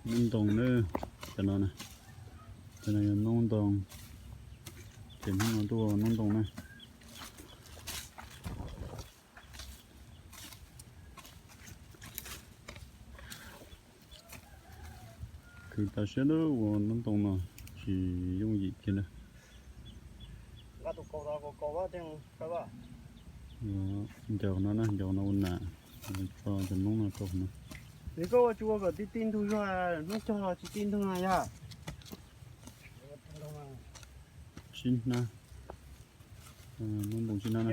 Noob ntoo na, cov no na, cov no yog noob ntoo, ces hnub no tuaj ua noob ntoo na. Khwv tas siab na, ua noob ntoo no tsis yooj yim kiag na. Ncaws no na, ncaws no ua nas, tso cov noob no rau no. Nws koj ua tsis ua kom tij tij ntug zog, hnub cog los tsis tij ntug no yog. Sib hnab, noob ntoo sib hnab na.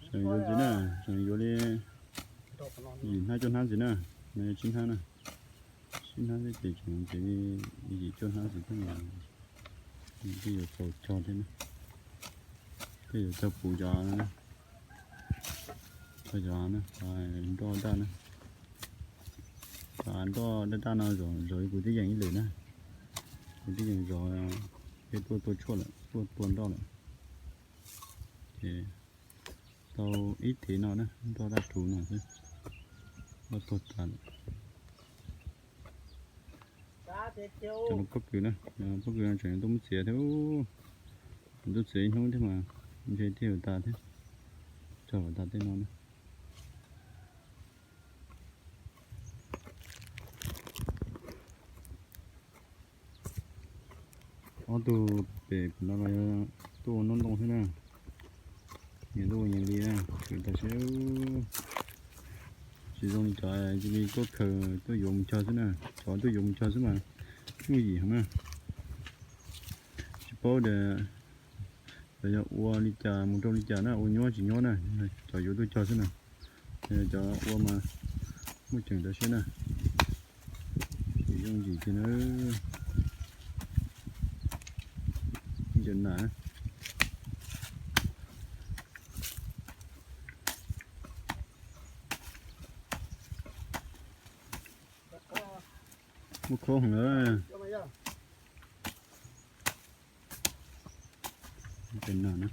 Tseem yuav ntxiv na, tseem yuav li yim hnab cuaj hnab ntxiv na, no yog tsib hnab na. Tsib hnab xwb ces tseem yuav ntxiv li yim cuaj hnab ntxiv thiab mas thiaj yuav txaus cog thiab na. Thiaj yuav cog puv cov, cog cov nroj daj na. Cov nroj daj daj no zov li kuv twb yeem ib lwm na. Kuv twb yeem zov, peb tuaj tua tshuaj lawm, tuaj tua nroj lawm. Ces tau ib tev no na, nroj daj ruv no xwb, nroj tuag tas lawm. Cov no pob kws na, pob kws no tseem tuaj muab txiav thiab, tseem tuaj txiav ib hnub thiab mas ntshe thiaj yuav tas thiab, cog kom tas tej no na. Ob tug pem no los yog tuaj ua noob ntoo xwb na. Nyias tuaj ua nyias li na, khwv tas siab. Tsis zoo li cov cia li tuaj khaws tuaj yuav mus cog xwb na, cov tuaj yuav mus cog xwb mas yooj yim heev na. Tsis paub tias cov yog ua li cas mus rau li cas na, ua nyuab tsis nyuab na, cov yuav tuaj cog xwb na. Cov ua mas muaj ceem tas siab na. Ces yooj yim tiag na. Ntawm nas, muaj khaub heev na. Ntawm nas na.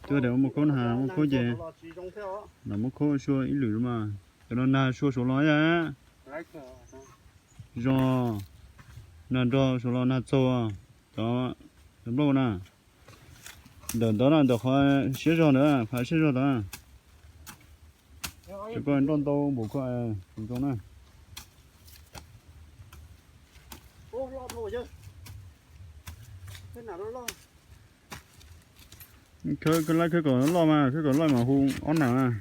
Cuaj daim muaj khaub na, muaj khaub ces, nas muab khaub sua ib lwm mas cov no nag sua saud los yom. Zoo, nag nrog saud los nag txaug, cov, cov nplooj na. Ntawm ntawd na, ntawm qhov siab zog ntawd, qhov siab zog ntawd. Ces koj nroj ntau npaum koj kuv zoo na. Khawb, khawb lab khawb kom loj mas, khawb kom loj mas hu ob nas mas.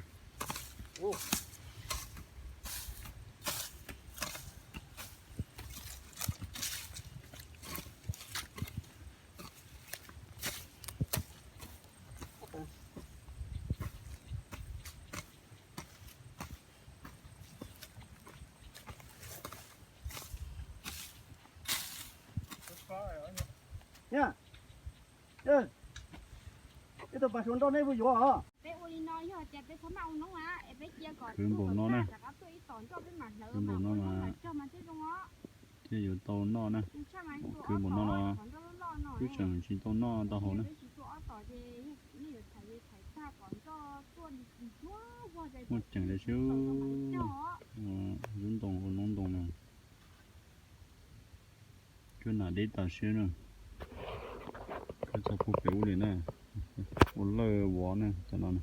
Ib tug pas suav nroj nej puas yuav os? Khwv npaum no na, khwv npaum no mas thiaj yuav tau noj na. Khwv npaum no los twb tseem tsis tau noj tau haus na. Muaj ceem li siab, lub ntoo ua noob ntoo no. Khawb nas deb tas siab na. Khawb txog puag pem ub li na, ua lawj vov na cov no na.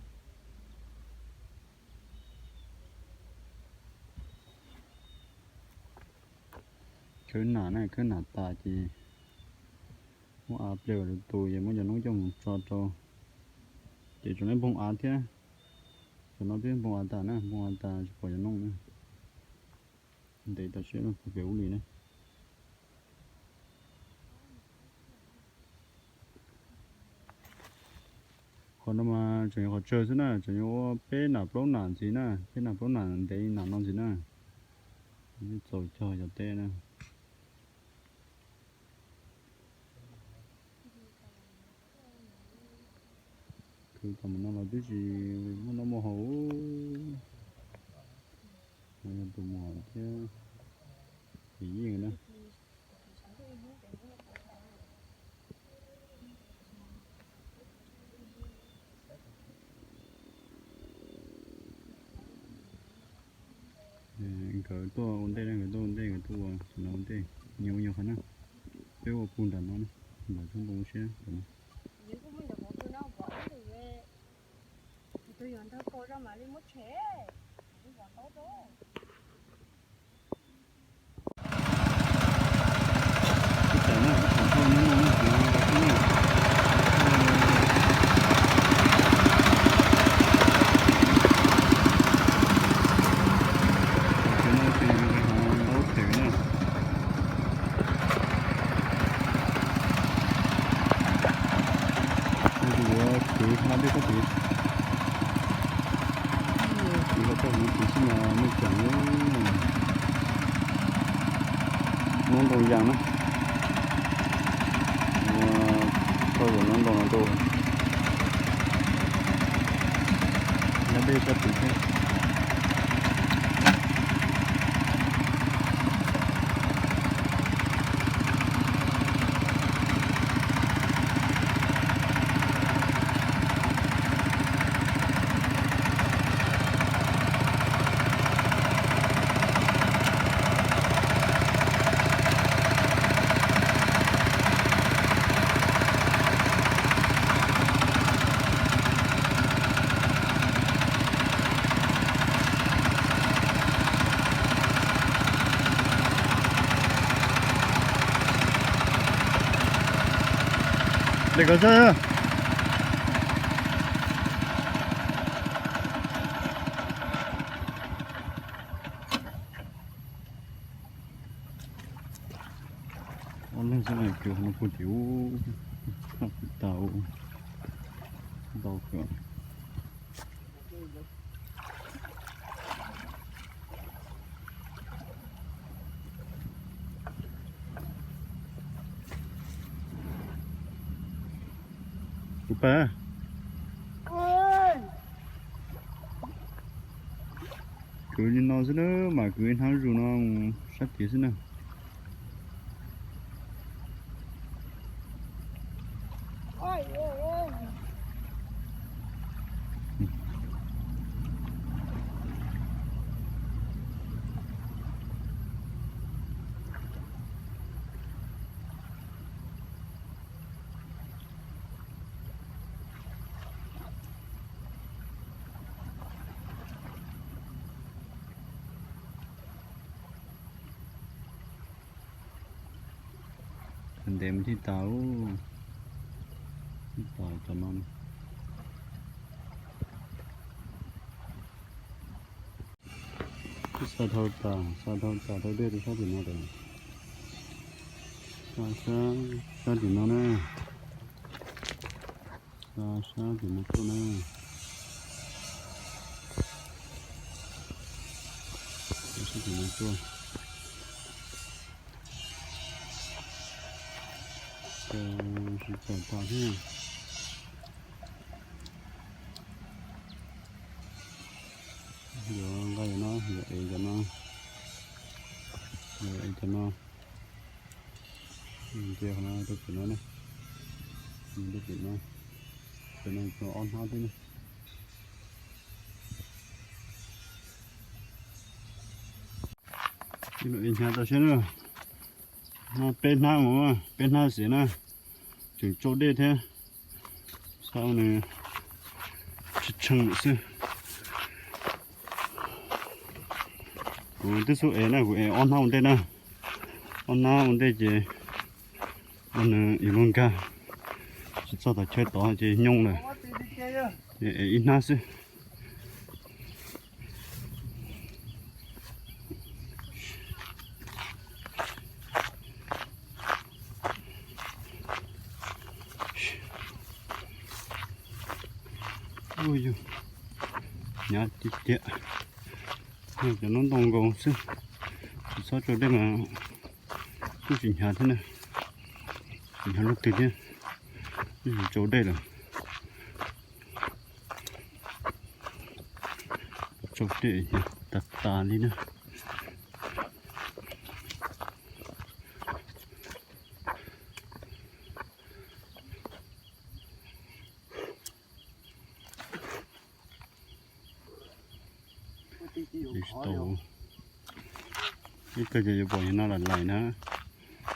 Khawb nas na, khawb nas tas ces muab av pliam lwm tus es muab cov noob coj mus tso rau. Ces tseem npog av thiab. Cov no twb npog av tas na, npog av tas tsis pom cov noob na. Ntev tas siab puag pem ub li na. Qhov no mas tseem yog qhov tsawg xwb na, tseem yuav ua peb nas plaub nas ntxiv na, peb nas plaub nas ntev nas no ntxiv na. Txaus cog cov teb na. Khwv tas mus no los twb tsis muaj noj muaj haus. No yog tus muam thiab Yim Yeej na. Nkawd tuaj ua ntej, nkawd tuaj ua ntej, nkawd tuaj ua no ua ntej, nyias ua nyias qhov na. Peb ua puag nram no na, nram tsob ntoo siab no. Tus yuav khwv hla dej sab tid, khwv hla dej sab tid xwb mas muaj ceem. Nab ntoo yas na, ua thauj nab ntoo no rau hla dej sab tid thiab. Dej koj sab. Ob leeg xwb ces no puag tim ub, tau ntau kawg. Kuv pab kwv li no xwb na, mas kwv hnab zus no sab tid xwb na. Ntev mus thiaj tas, thiaj tas cov no. Twb xa dhau tas, xa dhau tas rau dej rau sab tim no lawm. Xa sab, sab tim no na. Xa sab tim no tuaj na. Xa sab tim no tuaj. Tsis txawm tas thiab. Yuav nqa cov no, yuav ev cov no, yuav ev cov no. Nce qhov no rau pem no na, rau pem no, pem no tau ob hnab thiab na. Ib hnyav tau siab na, no peb hnab mus, peb hnab xiam na, tseem tsau dej thiab. Xav nws tshee lawm xwb. Kuv twb xub ev na, kuv ev ob hnab ua ntej na, ob hnab ua ntej ces ua nws yuav luag nkag, tsis txog tom chaw tod ces nyooj lawm. Ces ev ib hnab xwb. Hnyav tiag tiag, cov no ntoo nkaus xwb, tsis txhob tsau dej mas kuj tsis hnyav thiab na, tsis hnyav leej twg thiab, kuj tsis tsau dej lawm. Tsau dej tas tas li na. Tsis tau, Ib tug ces yuav pom yus no lawm lais na,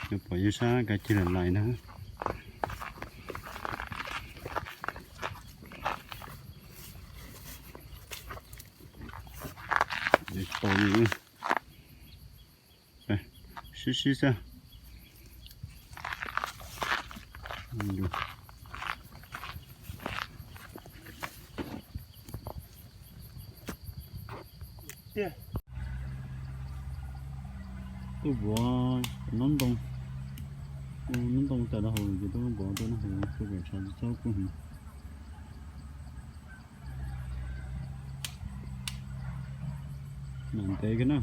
yuav pom yus sab kab cig lawm lais na. Tau, sib sib xwb. Tuaj vuav nab ntoo, nab ntoo tas rau hauv ces tuaj vuav tuaj nab hauv, tuaj kom tshav tsis txhob kub heev. Nam ntev kawg na,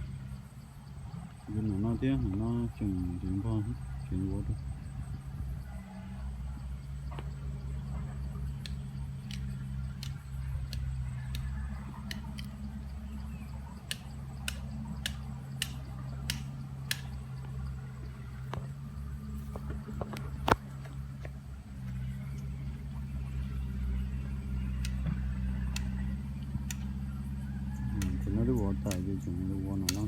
yus nam no thiab nam no tseem tseem npog tseem vuav rau. Tseem no twb vuav tas ces tseem ua no na,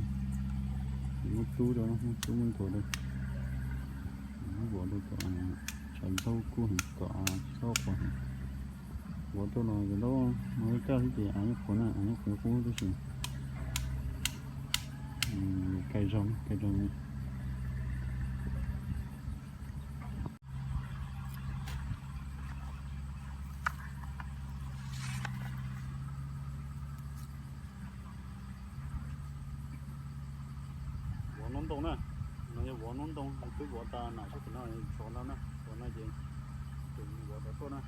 muab rub rau, muab rub muab nthuav rau, muab vuav rau tom tshav tsis txhob kub heev, kom tsis txhob qhuav heev. Vuav rau los ces lub no kaj xwb ces av yeej qhuav na, av yeej qhuav qub tab sis kais zog, kais zog. Vuav noob ntoo na, no yog vuav noob ntoo, twb vuav tas nam sab tim no, tsov no na, tsov no ces tseem vuav rov tuaj na.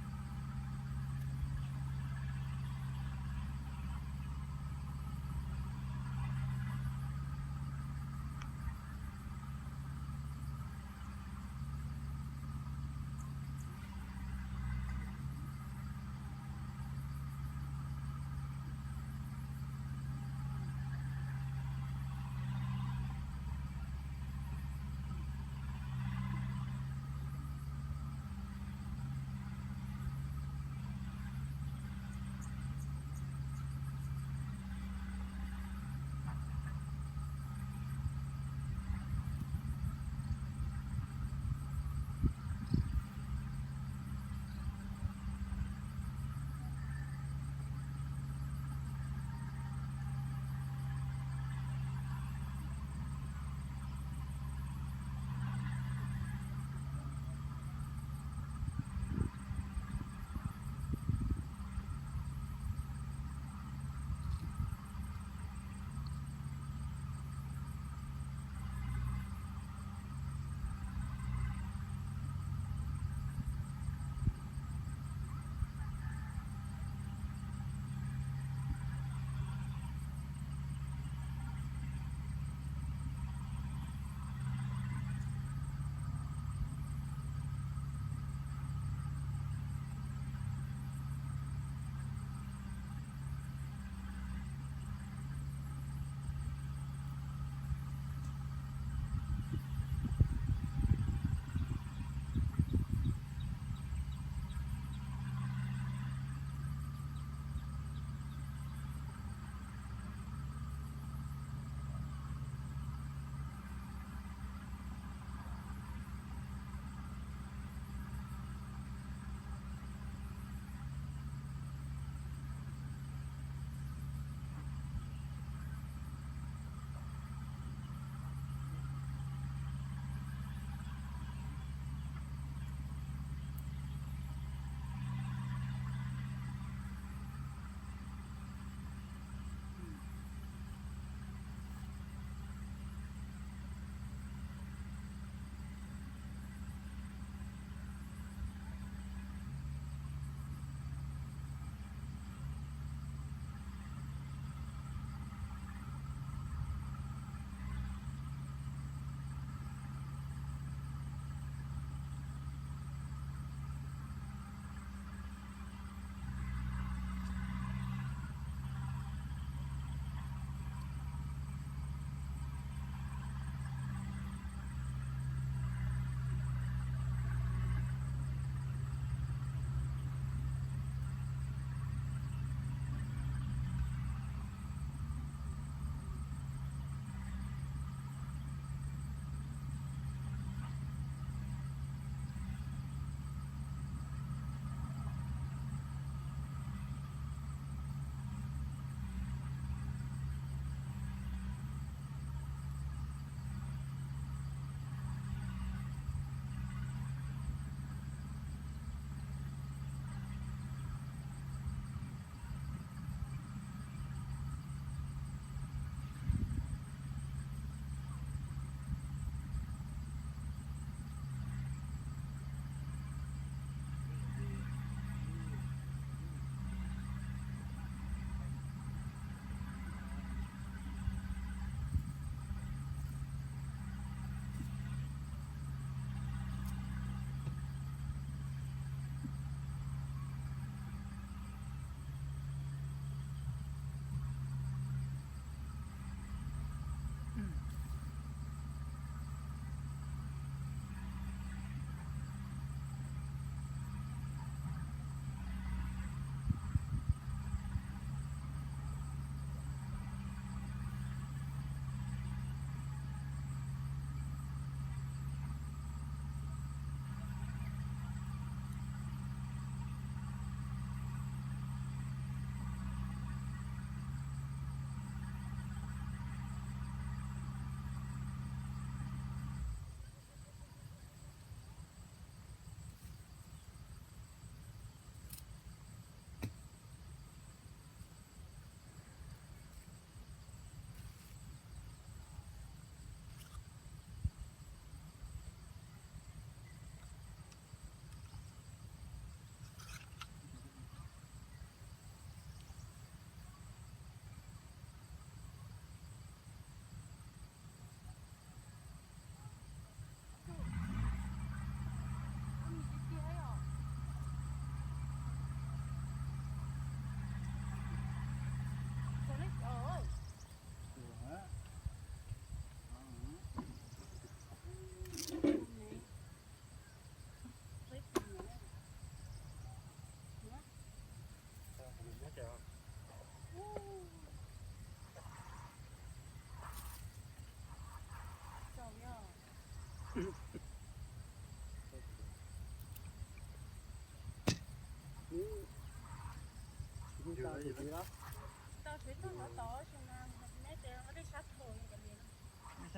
Sab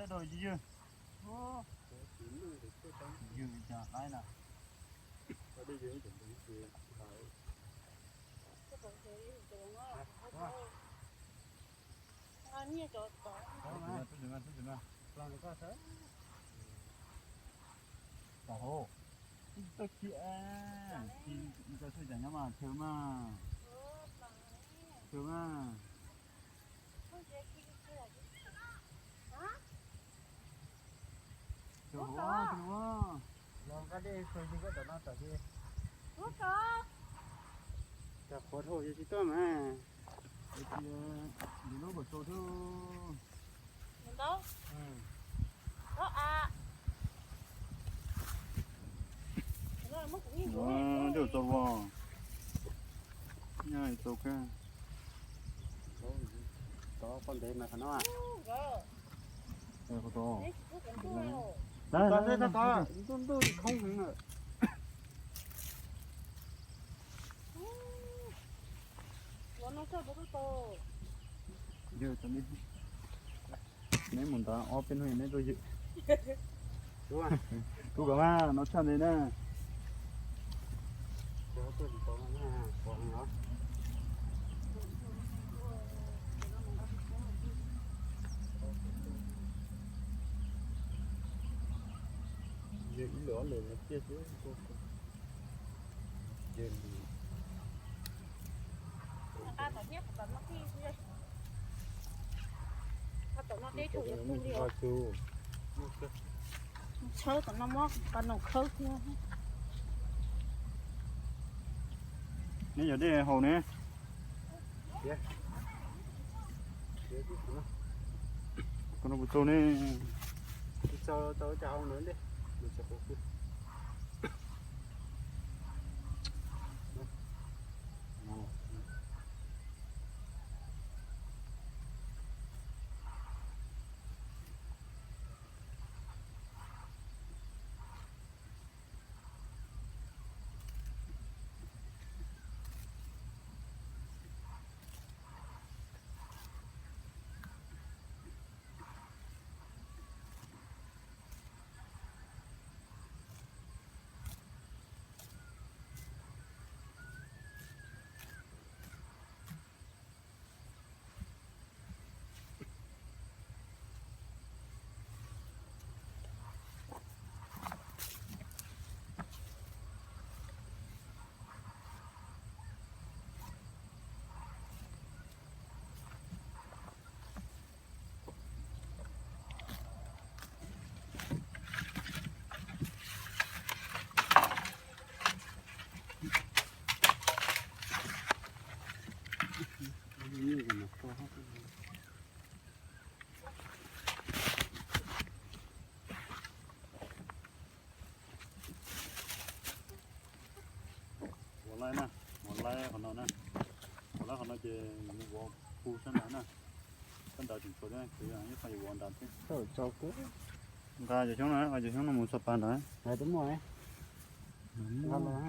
dhau ywg, ywg cas qaib na. Tau hauv, tau kiag, tau xwb cas nyob mas chaw mas, chaw mas. Chaw hauv, chaw hauv. Cov qhuav dhau ces tsis tuaj mas. Lub kom tau thiab. Ntau. Tau a. Ntau tau as. Nyaj tau kawg. Tau poj ntev mas qhov no. Tau, tau, tau, ntuj ntuj khoob heev lawm. Neb mus ntawd ob peb hnub neb tuaj ywm. Kuv kom mas no tshaj ntev na. Tshawb tom no muab qas noom khawb thiab. Neb yog dej haus ne. Koj no puas txaus ne? Ua laib na, ua laib qhov no na, ua laib qhov no ces mus ua pu sab nrad na, sab nrad tseem tshuav thiab, ib qho yuav ua nrad thiab. Nqa cov xyoob no, nqa cov xyoob no mus txog pas nrad. Nqa los.